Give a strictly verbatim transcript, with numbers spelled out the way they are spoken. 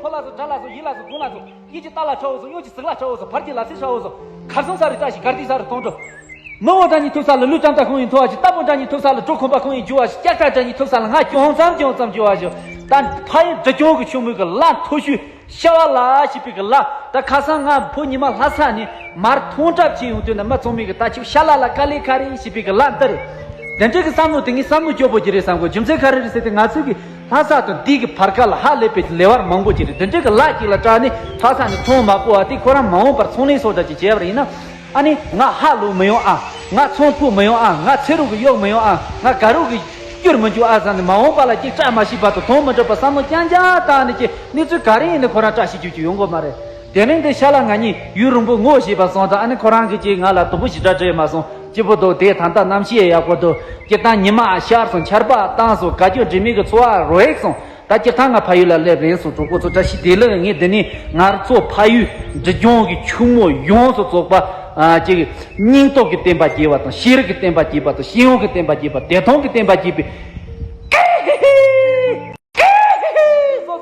ཕོ་ལ་སོགས་དགྲ་ལ་སོགས་ཡི་ལ་སོགས་དགུང་ལ་སོགས། གཡས་ཀྱི་རྟ་ལ་ཁྲ་བོ་སོགས། གཡོན་གྱི་གཟིག་ལ་ཁྲ་བོ་སོགས། བར་གྱི་ལ་སེ་ཁྲ་བོ་སོགས། གར་སོང་ས་རུ་བཀྲ་ཤིས་གར་དུས་ས་རུ་གཏོང་འགྲོ། མི་འོ་དགྲ་ཉིད་ཐུག་ས་ལ་ཀླུ་བྲམ་ཟེ་ཁོང་ཡི་འཚོ་བ་ཞིག་རྟ་བོ་དགྲ་ཉིད་ཐུག་ས་ལ་གྲོ་ཁོམ་པ་ཁོང་ཡི་རྒྱུ་བ་ཞིག་སྐྱག་ཁྲ་དགྲ་ཉིད་ཐུག་ས་ལ་ང་གྱོང་ཙམ་གྱོང་ཙམ་རྒྱུ་བ་ཞིག་ད་ཕ་ཡུལ་འབྲི་གྱོང་གི་ཆུ་མོ་གི་ལ་མཐོ་ཤོས་ཤ་བ་ལ་ཞེས་པའི་གི་ལ། ད་ཁ་སང་ང་བུ་ཉི་མ་ལྷ་ས་ནས་མར་ཐོང་གྲབས་བྱེད་ཡོང་དུས་ན་མ་ཚང་མས་གི་ད་ཁྱོད་ཤ་ལ་ལ་ཀ་ལེ་ཁ་རེ་ཞེས་པའི་གི་ལ་འདི་རེད། དེ་འདྲའི་གི་བསམ་བློ་དེ་ངའི་བསམ་བློ་སྐྱོ་པོ་ཅིག་རེད་བསམ་གོ་རྒྱུ་མཚན་ག་རེ་རེད་ཟེར་ཏེ་ང་ཚོའི་གི་ལྷ་ས་དང་འདི་གི་བར་ཁ་ལ་ཧ་ལས་པའི་ལེ་དབར་མང་པོ་ཅིག་རེད། དེ་འདྲའི་གི་ལ་ཅིག་ལ་སྐྲག་ནས་ལྷ་ས་ནས་ཚོང་མ་སྤོ་བ་དེ་ཁོ་རང་མ་འོངས་པར་ཚོང་ལས་སོགས་འདྲ་ཅིག་བྱས་པ་ཡིན་ན། ཨ་ནི་ང་ཧ་ལོ་མི་ཡོང་ཨ། ང་ཚོང་ཕུད་མི་ཡོང་ཨ། ང་ཚེ་རོགས་གི་གཡོག་མི་ཡོང་ཨ། ང་དགའ་རོགས་གི་སྐྱུར་མི་འཇུག་ཨ་ཟེར་ནས་མ་འོངས་པ་ལ་ཅིག་སྐྲག་མ་ཤེས་པ་དང་དོན་མི་འགྲུབ་པ་བསམ་བློ་རྐྱང་རྐྱང་བཏང་ནས་ཀྱི་གནས་ཚུལ་ག་རེ་ཡིན་ནའི་ཁོ་རང་བཀྲ་ཤིས་རྒྱུ་ཅིག་ཡོང་གི་མ་རེད། དེ་རིང་འདི་ཤ་ལ་ང་གཉིས་ཡུན་རིང་པོ་ངོ་ཤེས་པ་སོང་ཙང་ཨ་ནི་ཁོ་རང་གིས་ཅིག་ང་ལ་དུམ་བུ་ཞིག་འདྲ་སྤྲད་མ་སོང་སྐྱིད་པོ་འདུག་དེ་ད་ལྟ་གནམ་གཤིས་ཡག་པོ་འདུག་སྤྱིར་བཏང་ཉི་མ་ཤར་སོང་ཆར་པ་བཏང་སོང་དགའ་སྐྱོ་འདྲེས་མའི་གི་འཚོ་བ་རོལ་སོང་། ད་སྤྱིར་བཏང་ང་ཕ་ཡུལ་ལ་སླེབས་རན་སོང་གྲོགས་པོ་ཚོ་བཀྲ་ཤིས་བདེ་ལེགས། ངས་འདི་ནས་ང་ཚོ་ཕ་ཡུལ་འབྲི་ལྗོངས་ཀྱི་ཕྱུག་མོ་ཡོངས་སུ་རྫོགས་པ་ཨ་ཅིག་སྙིང་སྟོབས་ཀྱི་བསྟན་པ་རྒྱས་པ་དང་ཤེས་རིག་གི་བསྟན་པ་རྒྱས་པ་དང་ཤེས་ཡོན་གྱི་བསྟན་པ་རྒྱས་པ་བདེ་ཐང་གི་བསྟན་པ་རྒྱས་པའི་